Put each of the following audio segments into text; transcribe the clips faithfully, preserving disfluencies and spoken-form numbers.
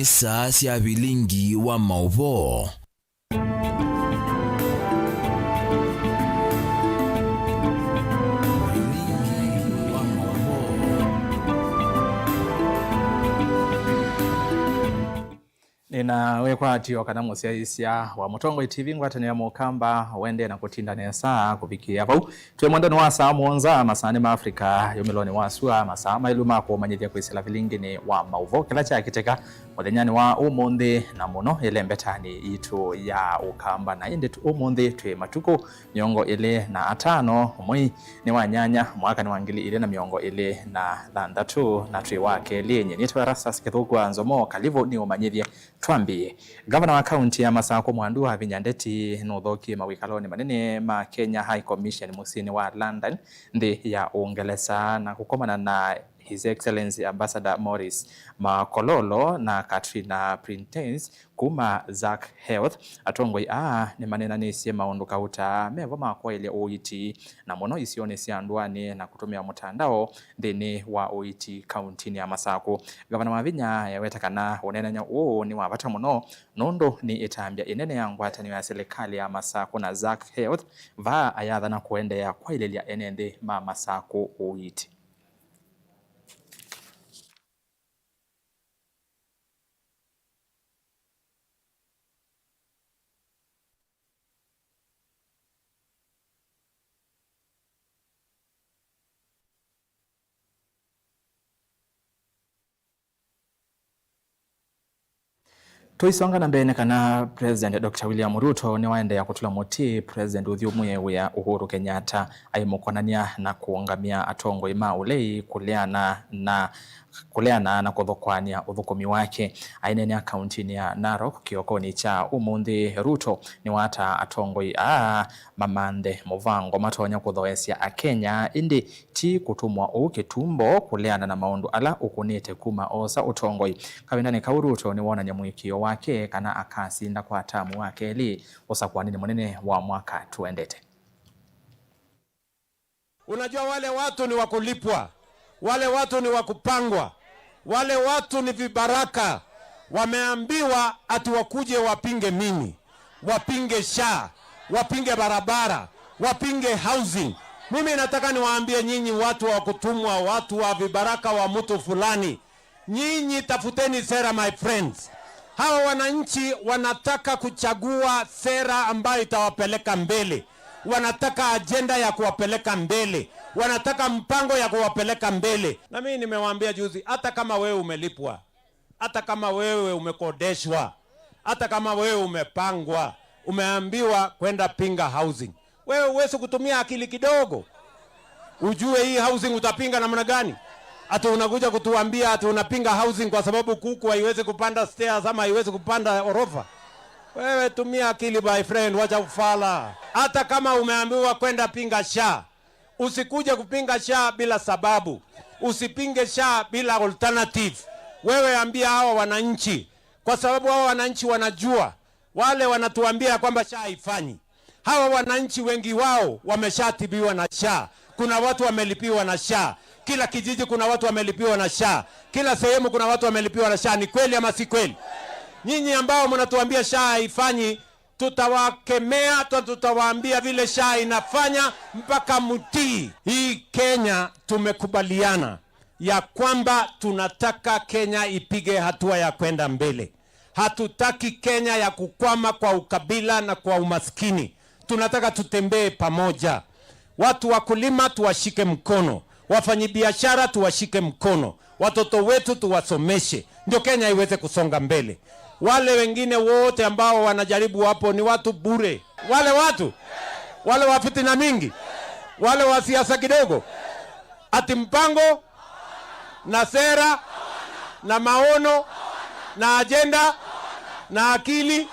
Saa sya vilingi wa maũvoo. Vilingi wa maũvoo. Nĩna wĩkwatyo kana mũsyaĩĩsya wa Mũtongoi T V ngwatanĩo ya Mũkamba ũendee na kũtinda nesa kũvikĩĩa vau. Twĩ mwendonĩ wa saa mũonza masaanĩ ma Africa yũmĩlonĩ wa sua, masaa maĩlu ma kũũmanyĩthya kwĩsĩla vilinginĩ wa maũvoo kĩla kyakĩtĩka mũthenyanĩ wa ũmũnthĩ, na mũno ĩlembetanĩ yitũ ya Ũkamba. Na ĩndĩ tu ũmũnthĩ twĩ matukũ mĩongo ĩlĩ na atano mwei nĩ wa nyanya, mwaka nĩ wa ngili ilĩ na mĩongo ĩlĩ na thanthatũ, na twĩ wa kelĩ. Nyie nĩtwa Erastus Kĩthũku wa Nzomo, kalivu nĩ ũmanyĩthye. Twambie. Ngavana wa kaunti ya Masakũ Mwandu Wavinya Ndeti nũthokie mawĩkalonĩ manene ma Kenya High Commission mũsyĩnĩ wa London, nthĩ ya Ũngelesa, na kũkomana na His Excellency Ambassador Maurice Makololo na Katrina Printens kuma Zach Health. Atongoi aa nĩmaneenanĩsye maũndũ kauta mevo ma kwaĩlya ũiiti, na mũno isionĩ sya ndũanĩ na kũtũmĩa mũtandao nthĩnĩ wa ũiiti kauntinĩ ya Masakũ. Ngavana Wavinya eweta kana ũneenany'a ũũ nĩ wa vata mũno, nũndũ nĩ ĩtambya ĩnene ya ngwatanĩo ya silikalĩ ya Masakũ na Zach Health, vaa ayathana kũendeea kwaĩlĩlya ene nthĩ ma Masakũ ũiiti. Tũisonga na mbee, nĩ kana President Doctor William Ruto nĩwaendeea kũtũla mũtĩ President ũthyũmũe wĩa Uhuru Kenyatta, aimũkonany'a na kũũngamya atongoi ma ũlei kũleana na kũleana na kũthũkũanĩa ũthũkũmi wake. Aineenea kauntinĩ ya Narok kĩokonĩ kya ũmũnthĩ, Ruto nĩwataa atongoi aa mamanthe mũvango matonya kũthoesya Akenya, ĩndĩ ti kũtũmwa ũu kĩtumbo kũleana na maũndũ ala ũkũnĩte kuma oosa ũtongoi. Kavindanĩ kau, Ruto nĩwonany'a mũĩkĩĩo wake kana akasinda kwa tamu wa kelĩ ũsakũanĩnĩ mũnene wa mwaka tũendete. Unajua wale watu ni wa kulipwa, wale watu ni wa kupangwa, wale watu ni vibaraka. Wameambiwa ati wakuje wapinge mimi, wapinge SHA, wapinge barabara, wapinge housing. Mimi nataka niwaambie nyinyi watu wa kutumwa, watu wa vibaraka wa mtu fulani, nyinyi tafuteni sera, my friends. Hawa wananchi wanataka kuchagua sera ambayo itawapeleka mbele. Wanataka ajenda ya kuwapeleka mbele. Wanataka mpango ya kuwapeleka mbele. Na mimi nimewaambia juzi, hata kama wewe umelipwa, hata kama wewe umekodeshwa, hata kama wewe umepangwa, umeambiwa kwenda pinga housing, wewe huwezi kutumia akili kidogo? Ujue hii housing utapinga namna gani? Ati unakuja kutuambia ati unapinga housing kwa sababu kuku haiwezi kupanda stairs ama haiwezi kupanda orofa? Wewe tumia akili, my friend, wacha ufala. Hata kama umeambiwa kwenda pinga SHA, usikuje kupinga SHA bila sababu. Usipinge SHA bila alternative. Wewe ambia hawa wananchi, kwa sababu hawa wananchi wanajua, wale wanatuambia kwamba SHA haifanyi. Hawa wananchi wengi wao wameshatibiwa na SHA. Kuna watu wamelipiwa na SHA. Kila kijiji kuna watu wamelipiwa na SHA. Kila sehemu kuna watu wamelipiwa na SHA. Ni kweli ama si kweli? Nyinyi ambao mnatuambia SHA haifanyi, tutawakemea, tu-, tutawaambia vile SHA inafanya mpaka mtii. Hii Kenya tumekubaliana ya kwamba tunataka Kenya ipige hatua ya kwenda mbele. Hatutaki Kenya ya kukwama kwa ukabila na kwa umaskini. Tunataka tutembee pamoja. Watu wa kulima tuwashike mkono, wafanyibiashara tuwashike mkono, watoto wetu tuwasomeshe, ndio Kenya iweze kusonga mbele. Wale wengine wote ambao wanajaribu hapo ni watu bure. Wale watu, wale wa fitina mingi, wale wa siasa kidogo, ati mpango na sera na maono na ajenda na akili.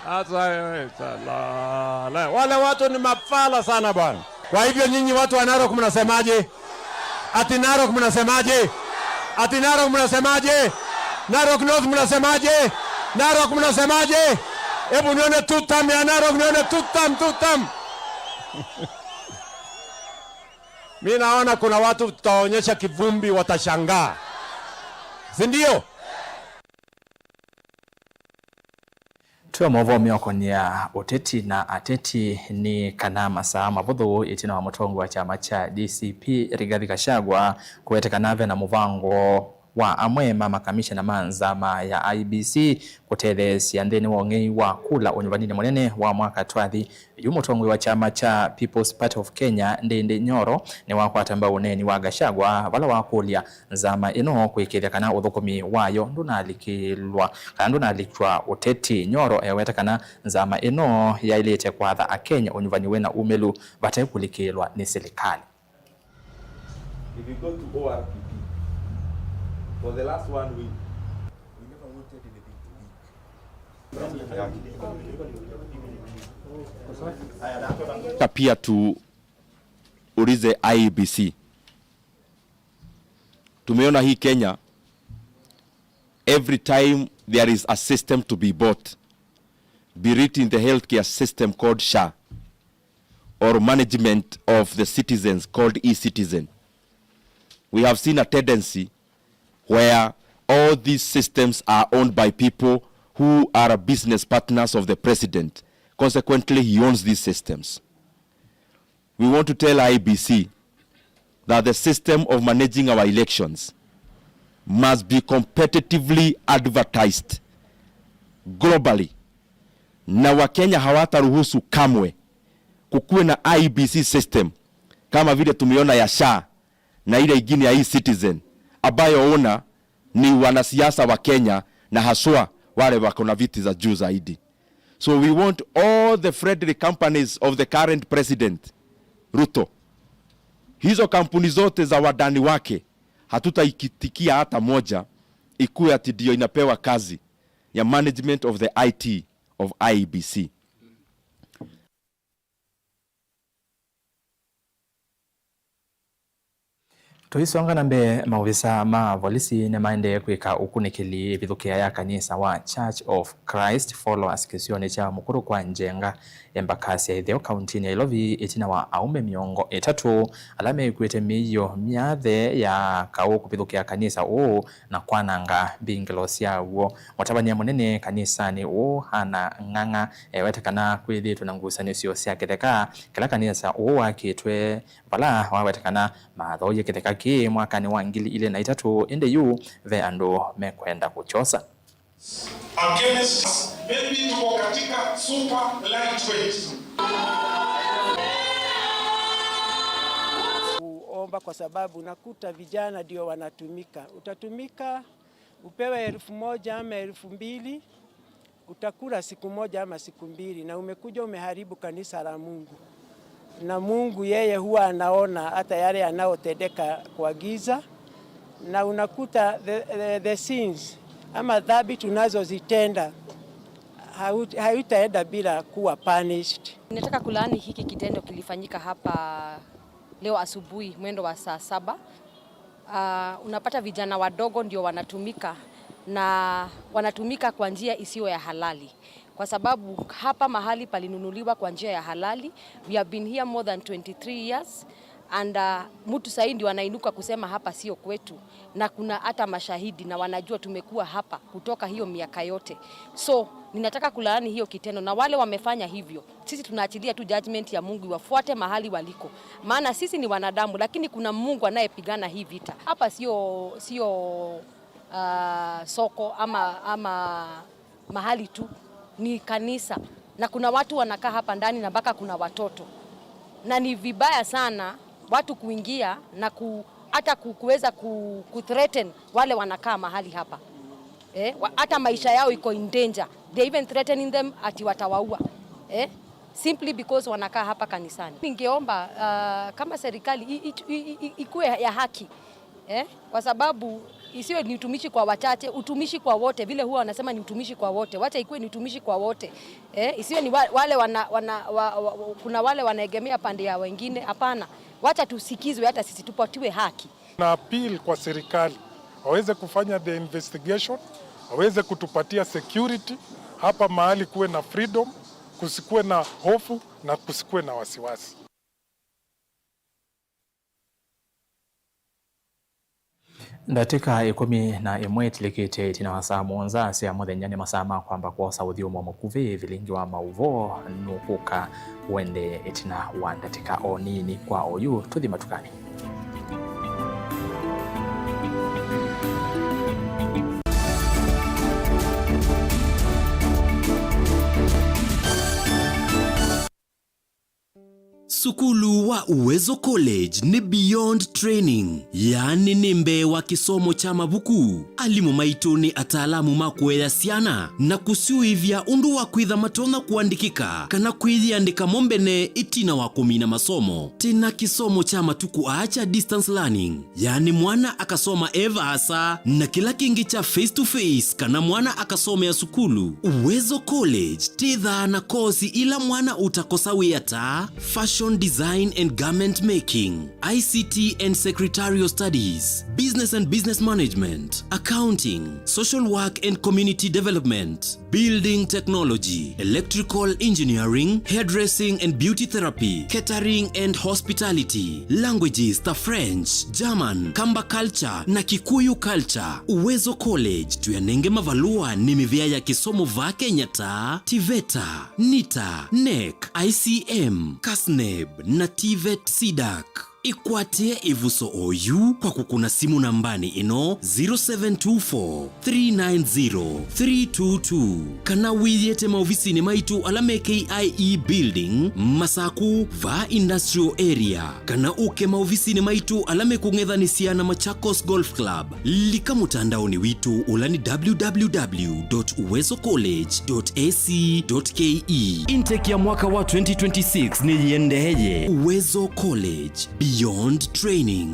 Sasa, eh, salala. Wale watu ni mafala sana bwana. Kwa hivyo nyinyi watu wa Narok mnasemaje? Ati Narok mnasemaje? Ati Narok mnasemaje? Narok North mnasemaje? Narok mnasemaje? Hebu nione two term ya Narok, nione two term, two term. Mi naona kuna watu tutaonyesha kivumbi, watashangaa. Si ndio? Yo maũvoo meũkonĩa ũteti na ateti nĩ kana masaa mavũthũ ĩtina wa mũtongoi wa kyama kya D C P Rigathi Gachagua kũweta kana ve na mũvango wa amwe ma makamishena ma nzama ya I E B C kũtetheesya nthĩnĩ wa ũng'ei wa kula ũnyuvaninĩ mũnene wa mwaka twathi. Yu mũtongoi wa kyama kya People's Party of Kenya, Ndindi Nyoro, nĩwakwata mbau ũneeni wa Gachagua, vala wakũlya nzama ĩno kwĩkĩĩthya kana ũthũkũmi wayo ndũnalikĩlwa kana ndũnalikwa ũteti. Nyoro eweta kana nzama ĩno yaĩlĩte kwatha Akenya ũnyuvani wĩna umĩlu vate kũlikĩlwa nĩ silikalĩ. If you go to O R P P, for the last one week, we never wanted anything to leak. Pia tuulize I E B C. Tumeona hii Kenya, every time there is a system to be bought, be it in the healthcare system called SHA or management of the citizens called e-citizen, we have seen a tendency where all these systems are owned by people who are business partners of the president. Consequently, he owns these systems. We want to tell I E B C that the system of managing our elections must be competitively advertised globally, na Wakenya hawataruhusu kamwe kukuwe na I E B C system kama vile tumeona ya SHA na ile ingine ya e-citizen, ambayo owner ni wanasiasa wa Kenya na haswa wale wako na viti za juu zaidi. So we want all the friendly companies of the current president Ruto, hizo kampuni zote za wandani wake, hatutaikitikia hata moja ikuwe ati ndio inapewa kazi ya management of the I T of I E B C. Tũisonga na mbee, maovisa ma volisi nĩmaendee kwĩka ũkunĩkĩli ĩvithũkĩa ya kanisa wa Church of Christ Followers kĩsionĩ kya Mũkũrũ kwa Njenga, Embakasi ya Ĩtheo, kauntinĩ ya Ilovi, ĩtina wa aũme mĩongo ĩtatũ ala mekw'ĩte mĩio myathe ya kaũ kũvithũkĩa kanisa ũũ na kwananga mbingĩlo syaw'o. Mũtavany'a mũnene kanisanĩ ũũ, Hannah Ng'ang'a, ewete kana kwĩthĩĩtwe na ngusanĩsyo sya kĩtheka kĩla kanisa ũũ wakĩtwe vala waweta kana mathooie kĩtheka kĩĩ mwakanĩ wa ngili ilĩ na itatũ, ĩndĩ yu ve andũ mekwenda kũkyosa. Against us, maybe tuko katika super lightweight. Kuomba kwa sababu nakuta vijana ndio wanatumika. Utatumika, upewe elfu moja ama elfu mbili, utakula siku moja ama siku mbili, na umekuja umeharibu kanisa la Mungu. Na Mungu yeye huwa anaona hata yale yanayotendeka kwa giza, na unakuta the, the, the sins ama dhambi tunazozitenda hau-, haitaenda bila kuwa punished. Ninataka kulaani hiki kitendo kilifanyika hapa leo asubuhi mwendo wa saa saba. Ah, unapata vijana wadogo ndio wanatumika, na wanatumika kwa njia isiyo ya halali, kwa sababu hapa mahali palinunuliwa kwa njia ya halali. We have been here more than twenty-three years, and, ah, mtu sahi ndio anainuka kusema hapa sio kwetu, na kuna hata mashahidi na wanajua tumekuwa hapa kutoka hiyo miaka yote. So, ninataka kulaani hiyo kitendo, na wale wamefanya hivyo, sisi tunaachilia tu judgment ya Mungu iwafuate mahali waliko. Maana sisi ni wanadamu, lakini kuna Mungu anayepigana hii vita. Hapa sio, sio, ah, soko ama, ama mahali tu. Ni kanisa. Na kuna watu wanakaa hapa ndani na mpaka kuna watoto. Na ni vibaya sana watu kuingia na ku-, hata ku-, kuweza ku-, kuthreaten wale wanakaa mahali hapa. Eh, wa-, hata maisha yao iko in danger. They even threatening them ati watawaua. Eh, simply because wanakaa hapa kanisani. Ningeomba, ah, kama serikali i-, i-, i-, i-, ikuwe ya haki. Eh, kwa sababu isiwe ni utumishi kwa wachache, utumishi kwa wote. Vile huwa wanasema ni utumishi kwa wote. Wacha ikuwe ni utumishi kwa wote. Eh, isiwe ni wa-, wale wana-, wana-, wa-, wa-, wa-, kuna wale wanaegemea pande ya wengine. Hapana. Wacha tusikizwe hata sisi tupatiwe haki. Na appeal kwa serikali, waweze kufanya the investigation, waweze kutupatia security, hapa mahali kuwe na freedom, kusikuwe na hofu na kusikuwe na wasiwasi. Ndatĩka ĩkũmi na ĩmwe ĩtilĩkĩte ĩtina wa saa mũonza sya mũthenya nĩ masaa ma kwamba kwosa ũthyũmũo mũkuvĩ. Vilingi wa maũvoo nũkũka ũendee ĩtina wa ndatĩka o nini. Kwa oyu, tũthi matukani. Sukulu wa Uwezo College nĩ beyond training, yaani nĩ mbee wa kĩsomo kya mavuku. Alimũ maitũ nĩ ataalamu ma kũea syana na kũsyũĩvya ũndũ wa kwĩtha matonya kũandĩkĩka kana kwĩyĩandĩka mo mbene ĩtina wa kũmina masomo. Twĩ na kĩsomo kya matukũ aa kya distance learning, yaani mwana akasoma e vaasa, na kĩla kĩngĩ kya face to face kana mwana akasomea sukulu. Uwezo College twĩthaa na kosi ila mwana ũtakosa wĩa ta fashion design and garment making, I C T and secretarial studies, business and business management, accounting, social work and community development, building technology, electrical engineering, hairdressing and beauty therapy, catering and hospitality, languages ta French, German, Kamba culture na Kikuyu culture. Uwezo College tũyanenge mavalũa nĩ mĩvĩa ya kĩsomo vaa Kenya ta TVETA, NITA, NEC, I C M, KASNEB na TVET CDAC. Ĩkwatĩe ĩvuso oyu kwa kũkũna simũ nambanĩ ĩno, zero seven two four, three nine zero, three two two, kana wĩyĩte maovisinĩ maitũ ala me K I E Building, Masaku, vaa Industrial Area, kana ũke maovisinĩ maitũ ala mekũng'ethanĩsya na Machakos Golf Club. Lika mũtandaonĩ witũ ũla nĩ www dot uwezocollege dot ac dot ke. Intake ya mwaka wa twenty twenty-six nĩyĩendeeye. Uwezo College, beyond training.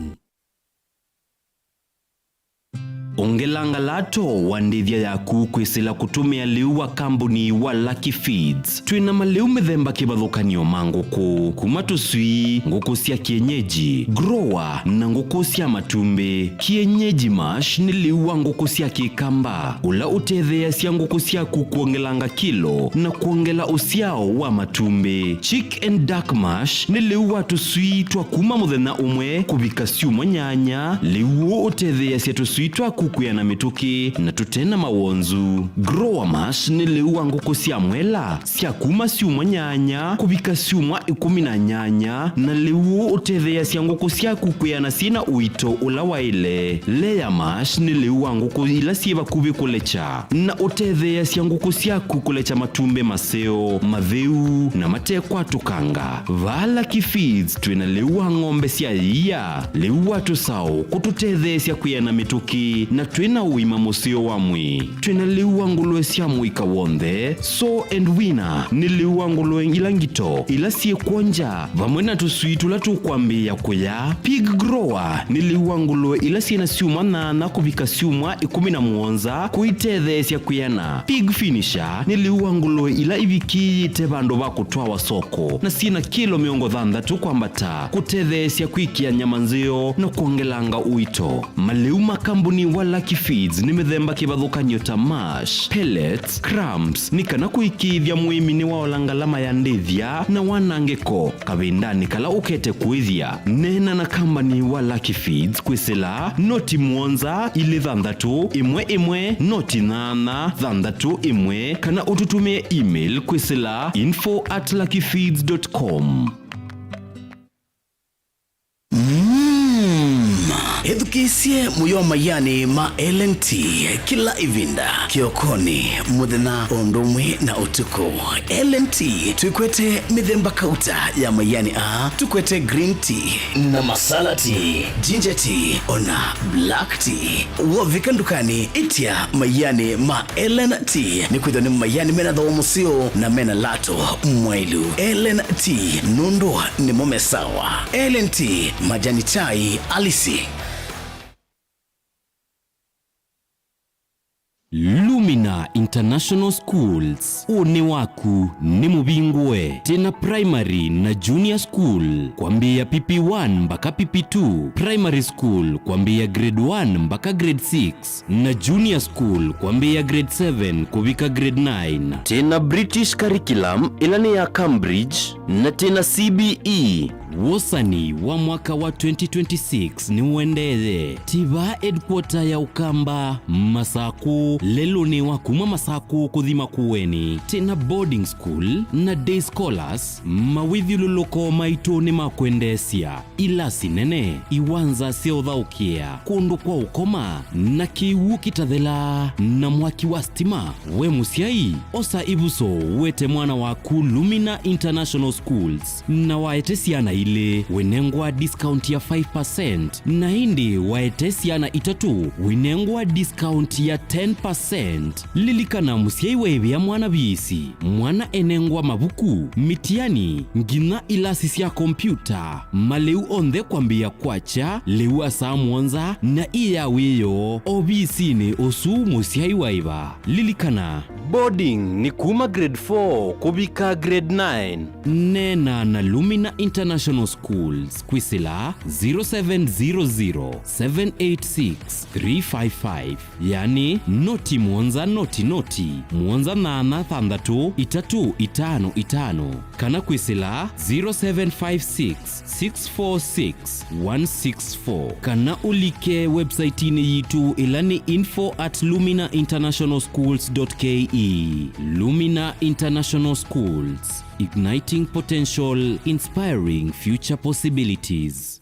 Ongelanga lato wa ndĩthya yaku kwĩsĩla kũtũmĩa lĩu wa kambuni wa Lucky Feeds. Twĩ na malĩu mĩthemba kĩvathũkany'o ma ngũkũ, kuma tũswii, ngũkũ sya kienyeji, grower, na ngũkũ sya matumbĩ. Kienyeji mash nĩ lĩu wa ngũkũ sya kĩkamba, ũla ũtetheeasya ngũkũ syaku kwongelanga kilo na kwongela ũsyao wa matumbĩ. Chick and duck mash nĩ lĩu wa tũswii twa kuma mũthenya ũmwe kũvika syumwa nyanya. Lĩu ũũ ũtetheeasya tũswii twaku kwĩana mĩtũkĩ na tũte na mawonzu. Grower mash nĩ lĩu wa ngũkũ sya mwela sya kuma syumwa nyanya kũvika syumwa ĩkũmi na nyanya, na lĩu ũtetheeasya ngũkũ syaku kwĩana syĩ na ũito ũla waĩle. Layer mash nĩ lĩu wa ngũkũ ila syĩ vakuvĩ kũlekya, na ũtetheeasya ngũkũ syaku kũlekya matumbĩ maseo, matheu, na matekwatũkanga. Vaa Lucky Feeds twĩ na lĩu wa ng'ombe sya ĩia, lĩu wa tũsaũ kũtũtetheesya kwĩana mĩtũkĩ, na twĩ na ũima mũseo wa mwĩĩ. Twĩ na lĩu wa ngũlũe sya mũika w'onthe, sore and winner, nĩ lĩu wa ngũlũe ila ngito, ila syĩ kwonja, vamwe na tũswii tũla tũkwambĩĩa kũya. Pig grower nĩ lĩu wa ngũlũe ila syĩ na syumwa nyanya kũvika syumwa ĩkũmi na mũonza kũitetheesya kwĩana. Pig finisher nĩ lĩu wa ngũlũe ila ivikĩĩte vandũ va kũtwawa soko na syĩ na kilo mĩongo thanthatũ kwambata kũtetheesya kwĩkĩa nyama nzeo na kwongelanga ũito. Malĩu ma kambuni wa Lucky Feeds nĩ mĩthemba kĩvathũkany'o ta mash, pellets, crumbs, nĩ kana kũĩkĩĩthya mũĩmi nĩwaola ngalama ya ndĩthya na wanangĩko kavindanĩ kala ũkete kũĩthya. Neena na kambani wa Lucky Feeds kwĩsĩla noti mũonza ilĩ thanthatũ ĩmwe ĩmwe noti nyanya thanthatũ ĩmwe, kana ũtũtũmĩe email kwĩsĩla info at luckyfeeds dot com. Mm. Ĩthukĩĩsye mũyo wa maianĩ ma L N T kĩla ĩvinda, kĩokonĩ, mũthenya, o ũndũ ũmwe na ũtukũ. L N T twĩkwete mĩthemba kauta ya maianĩ aa, tũkwete green tea na masala tea, ginger tea, ona black tea. Wovika ndukanĩ, ĩtya maianĩ ma L N T, nĩkwĩthwa nĩ maianĩ mena thooa mũseo na mena lato mwaĩlu. L N T, nũndũ nĩmo me sawa. L N T, majani chai halisi. Lumina International Schools, ũnĩ waku nĩ mũvingũe. Twĩ na primary na junior school kwambĩĩa P P one mpaka P P two, primary school kwambĩĩa grade one mpaka grade six, na junior school kwambĩĩa grade seven kũvika grade nine. Twĩ na British curriculum ĩla nĩ ya Cambridge, na twĩ na C B E. Wosani wa mwaka wa twenty twenty-six nĩũendee. Tiva headquarter ya Ũkamba, Masakũ, lelũnĩ wa kuma Masakũ kũthi Makueni. Twĩna boarding school na day scholars, mawĩthyũlũlũko maitũ nĩ ma kwendeesya, ilasi nene, iwanza sya ũthaũkĩa, kũndũ kwa ũkoma, na kĩw'ũ kĩtathela, na mwaki wa stima. We mũsyai, osa ĩvuso, wete mwana waku Lumina International Schools, na waete syana ilĩ, wĩnengwa discount ya five percent, na ĩndĩ waete syana itatũ, wĩnengwa discount ya ten percent. Lilikana, mũsyai waĩvĩa mwana viisi, mwana enengwa mavuku, mitiani, nginya ilasi sya kompyuta, malĩu onthe kwambĩĩa kwakya lĩu wa saa mũonza na ĩ ya wĩoo ovisinĩ ũsu mũsyai waĩva. Lilikana, boarding nĩ kuma grade four kũvika grade nine. Neena na Lumina International Schools kwĩsĩla zero seven zero zero, seven eight six, three five five, yani noti mũonza noti noti, mũonza nyanya thanthatũ, itatũ itano itano, kana kwĩsĩla zero seven five six, six four six, one six four, kana ũlike website-inĩ yitũ, ĩla nĩ info at lumina international schools dot K E. Lumina International Schools, igniting potential, inspiring future possibilities.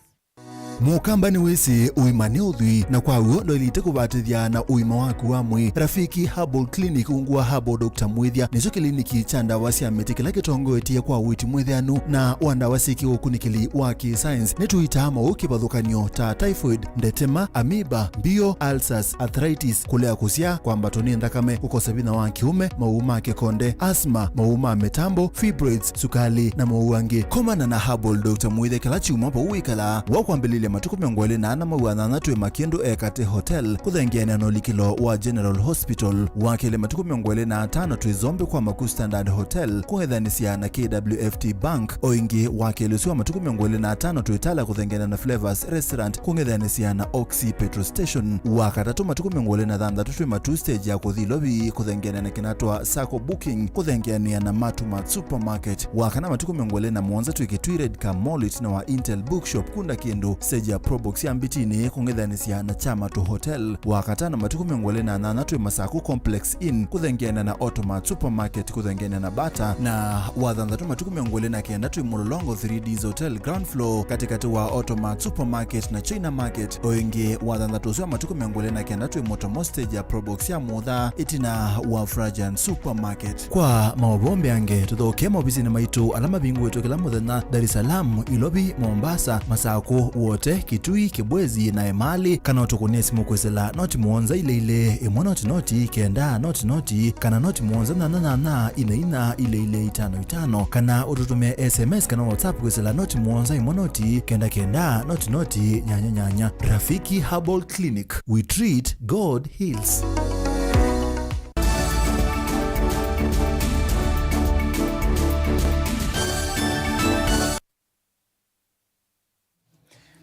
Mũkamba nĩwĩsĩ ũima nĩ ũthwii, na kwa w'o ndwaĩlĩte kũvatĩthya na ũima waku wa mwĩĩ. Rafiki Herbal Clinic, ungu wa Herbal Doctor Mwĩthya, nĩkyo kĩliniki kya ndawa sya mĩtĩ kĩla kĩtongoetye kwa ũiiti mwĩtheanu na wa ndawa syĩ kĩũkunĩkĩli wa kĩ-science. Nĩtũitaa maũũ kĩvathũkany'o ta typhoid, ndetema, amoeba, mbio, ulcers, arthritis, kũlea kũsyaa, kwambatwa nĩ nthakame, kũkosa vinya wa kĩũme, maũũ ma kĩkonde, asthma, maũũ ma mĩtambo, fibroids, sukali, na maũũ angĩ. Komana na Herbal Doctor Mwĩthya kĩla kyumwa vau wĩkalaa. Wa kwambĩlĩlya matukũ mĩongo ĩlĩ na ana mwei wa thanthatũ twĩ Makĩndũ Ekate Hotel, kũthengeanĩa na ũlikĩlo wa General Hospital. Wa kelĩ matukũ mĩongo ĩlĩ na atano twĩ Zombe kwa Maku Standard Hotel, kũng'ethanĩsya na K W F T Bank. O ĩngĩ, wa kelĩ ũsu wa matukũ mĩongo ĩlĩ na atano twĩ Tala kũthengeanĩa na Flavors Restaurant, kũng'ethanĩsya na Oxy Petrol Station. Wa katatũ matukũ mĩongo ĩlĩ na thanthatũ twĩ Matuu stage ya kũthi Ilovi kũthengeanĩa na Kinatwa Sacco Booking, kũthengeanĩa na Matu Mart Supermarket. Wa kana matukũ mĩongo ĩlĩ na mũonza twĩ Kitui Red Car Mall ĩtina wa Intel Bookshop kũndũ kĩndũ stage ya Probox ya Mbitini kũng'ethanĩsya na Chamatu Hotel. Wa katano matukũ mĩongo ĩlĩ na nyanya twĩ Masaku Complex Inn kũthengeanĩa na Automart Supermarket kũthengeanĩa na Bata. Na wa thanthatũ matukũ mĩongo ĩlĩ na kenda twĩ Mũlolongo three Ds Hotel ground floor katĩkatĩ wa Automart Supermarket na China Market. O ĩngĩ wa thanthatũ ũsu wa matukũ mĩongo ĩlĩ na kenda twĩ Mũtomo stage ya Probox ya Mũtha ĩtina wa Frajan Supermarket. Kwa maũvoo mbeange, tũthokee maovisinĩ maitũ ala mavingũĩtwe kĩla mũthenya Dar es Salaam, Ilovi, Mombasa, Masakũ, Wote, Kitui, Kibwezi, na Emali, kana ũtũkũnĩe simũ kwĩsĩla noti mũonza ilĩ ilĩ, ĩmwe noti noti, kenda noti noti, kana noti mũonza nyanya nyanya, ina ina, ilĩ ilĩ, itano itano, kana ũtũtũmĩe S M S kana WhatsApp kwĩsĩla noti mũonza ĩmwe noti, kenda kenda, noti noti, nyanya nyanya. Rafiki Herbal Clinic, we treat, God heals.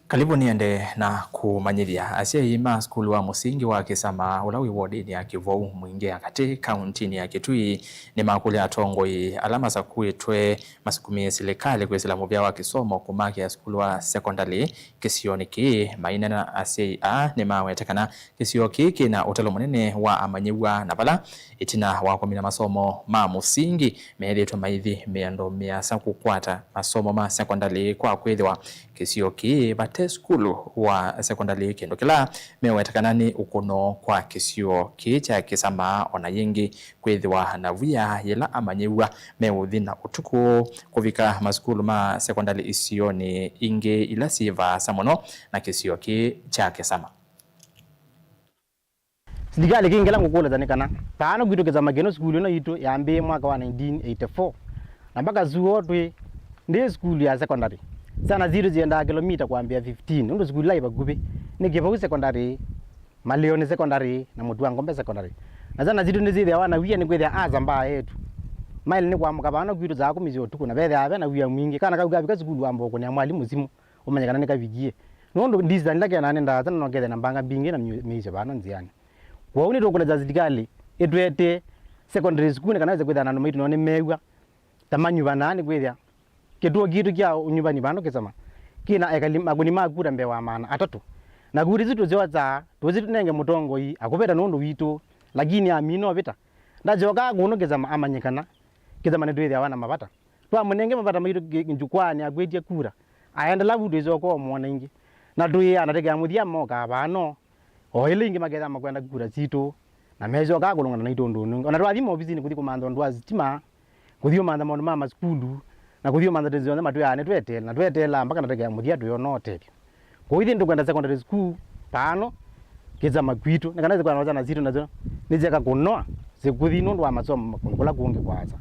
Kalivu nĩende na kũmanyĩthya. Asyai ma sukulu wa mũsingi wa Kĩsama, ũla wĩ wodinĩ ya Kĩvou Mwingĩ ya katĩ, kauntinĩ ya Kitui, nĩmakũlya atongoi ala masakuĩtwe masukumĩe silikalĩ kwĩsĩla mũvĩa wa kĩsomo kũmakĩa sukulu wa sekondalĩ kĩsionĩ kĩĩ. Mainena, asyai aa nĩmawete kana kĩsio kĩĩ kĩna ũtalo mũnene wa amanyĩw'a, na vala ĩtina wa kũmina masomo ma mũsingi, meethĩĩtwe maithi mĩando mĩasa kũkwata masomo ma sekondalĩ kwa kwĩthĩwa kĩsio kĩĩ vate sukulu wa sekondalĩ, kĩndũ kĩla meweta kana nĩ ũkũno kwa kĩsio kĩĩ kya Kĩsama. O na yĩngĩ, kwĩthĩwa na wia yĩla amanyĩw'a meũthi na ũtukũ kũvika masukulu ma sekondalĩ isionĩ ingĩ ila syĩ vaasa mũno na kĩsio kĩĩ kya Kĩsama. Silikalĩ, kĩngĩ kĩla ngũkũlĩsya nĩ kana, taano kwitũ Kĩsama kĩno, sukulu ĩno yitũ yambĩĩe mwaka wa nineteen eighty-four, na mpaka suo twĩ ndĩ sukulu ya secondary. Syana sitũ syendaa kĩlomita kwambĩa fifteen, nũndũ sukulu ila i vakuvĩ nĩ Kĩvau Secondary, Malioni Secondary, na Mũtua Ngombe Secondary. Na syana sitũ nĩsyĩthĩawa na wia nĩkwĩthĩa asa mbaa etu maĩle nĩ kwamũka vano kwitũ saa kũmi sya ũtukũ, na vethĩawa ve na wia mwingĩ. Kana kau kavika sukulu wamba ũkũnĩa mwalimũ simũ ũmanye kana nĩkavikie. Nũndũ distance ĩla kenaa nĩ ndaasa, na no kethe na mbanga mbingĩ na mĩ-, mĩisyo vano nzĩanĩ. Kwoou nĩtũkũlĩsya silikalĩ ĩtũetee secondary school, nĩ kana ĩse kwĩthĩa na andũ maitũ nao nĩmeew'a ta manyuvanaa, nĩkwĩthĩa kĩtuo kitũ kya ũnyuvani vano Kĩsama kĩna ekali makũni ma kura mbee wa maana atatũ. Na kura isu tũsyosaa, tũsitũnenge mũtongoi akũvĩta nũndũ witũ, lakini amina ũvĩta. Ndasyokaa kũno Kĩsama amanye kana Kĩsama nĩtwĩthĩawa na mavata. Twamũnenge mavata maitũ ki-, njukwaanĩ akwĩtye kura, aendela vu twĩsyoka ũmwona ĩngĩ. Na tũyĩana tũkĩa mũthya mokaa vano, o ĩla ĩngĩ maketha makwenda kura sitũ, na mesyokaa kũlũngana naitũ ũndũ ũnĩ ũngĩ. O na twathi maovisinĩ kũthi kũmantha ũndũ wa sitima, kũthi ũmantha maũndũ ma masukulu, na kũthi ũmantha tĩsyonthe matwĩaa nĩtweteele, na tweteelaa mpaka na tũkĩa mũthya tũyona ũtethyo. Kwoou ithyĩ nĩtũkwenda secondary school vano Kĩsama kwitũ, nĩ kana sikwenda syana sitũ nasyo nĩsyeka kũnoa, sikũthi nũndũ wa masomo kũndũ kũla kũngĩ kũasa.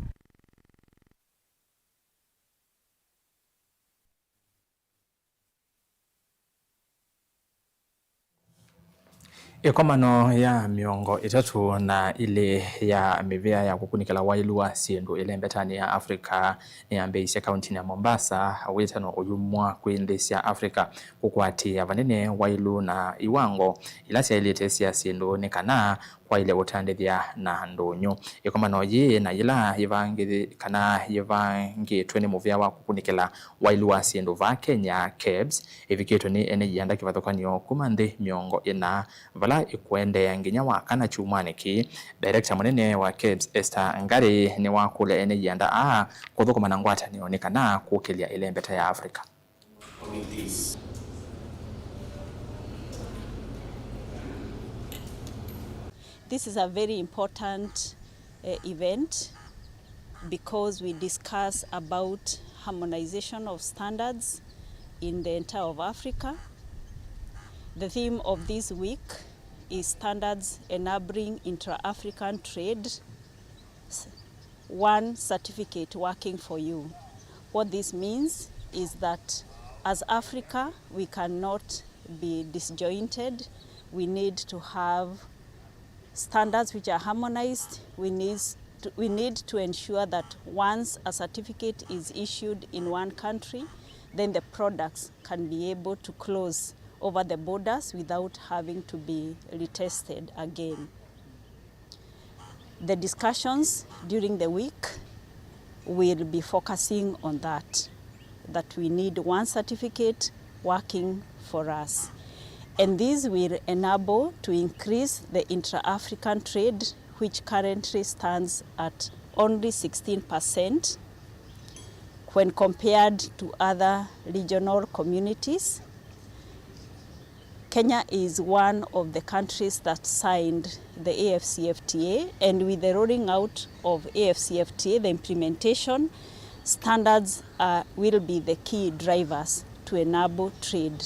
Ĩkomano ya mĩongo ĩtatũ na ĩlĩ ya mĩvĩa ya kũkunĩkĩla waĩlu wa syĩndũ ĩlembetanĩ ya Africa nĩyambĩĩisye kauntinĩ ya Mombasa, wĩtano ũyumwa kwĩ nthĩ sya Africa kũkwatĩĩa vanene waĩlu na iwango ila syaĩlĩte sya syĩndũ nĩ kana kwaĩle ũtandĩthya na ndũnyũ. Ĩkomano yĩĩ na yĩla yĩvangĩ-, kana yĩvangĩtwe nĩ mũvĩa wa kũkunĩkĩla waĩlu wa syĩndũ vaa Kenya, kebs, ĩvikĩtwe nĩ ene ianda kĩvathũkany'o kuma nthĩ mĩongo ĩna, vala ĩkũendeea nginya wa kana kyumwanĩ kĩĩ. Director mũnene wa kebs, Esther Ngari, nĩwakũlya ene ianda aa kũthũkũma na ngwatanĩo nĩ kana kũkĩlya ĩlembeta ya Africa. This is a very important, eh, event because we discuss about harmonization of standards in the entire of Africa. The theme of this week is standards enabling intra-African trade. One certificate working for you. What this means is that as Africa, we cannot be disjointed. We need to have standards which are harmonized. We need to, we need to ensure that once a certificate is issued in one country, then the products can be able to close over the borders without having to be retested again. The discussions during the week will be focusing on that, that we need one certificate working for us. And this will enable to increase the intra-African trade, which currently stands at only sixteen percent when compared to other regional communities. Kenya is one of the countries that signed the A F C F T A, and with the rolling out of A F C F T A, the implementation standards are, will be the key drivers to enable trade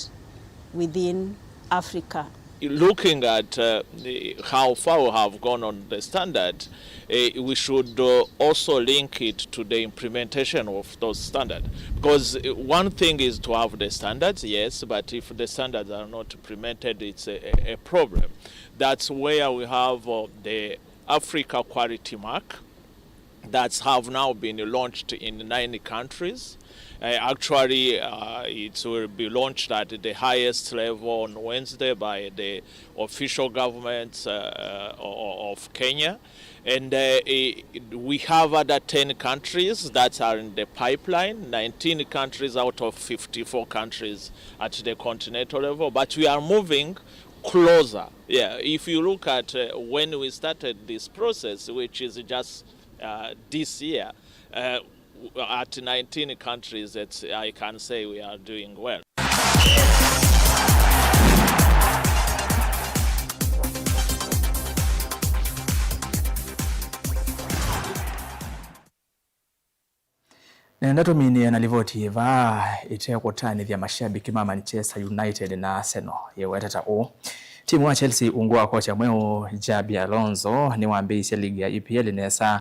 within Africa. Looking at, uh, the, how far we have gone on the standard, eh, we should, uh, also link it to the implementation of those standards. Because, uh, one thing is to have the standards, yes, but if the standards are not implemented, it's a, a, a problem. That's where we have, uh, the Africa Quality Mark that have now been launched in nine countries. Uh, actually, uh, it will be launched at the highest level on Wednesday by the official government, uh, o-, of Kenya. And, uh, i-, we have other ten countries that are in the pipeline, nineteen countries out of fifty-four countries at the continental level. But we are moving closer. Yeah, if you look at, uh, when we started this process, which is just, uh, this year, uh, w-, at nineteen countries, it's, I can say we are doing well. Nenda tũminĩe na livoti ĩvaa ĩtekũtanĩthya mashabiki ma Manchester United na Arsenal yĩweta ta ũũ. Timu wa Chelsea ungu wa kocha mweũ Xabi Alonso nĩwambĩĩisye ligi ya E P L nesa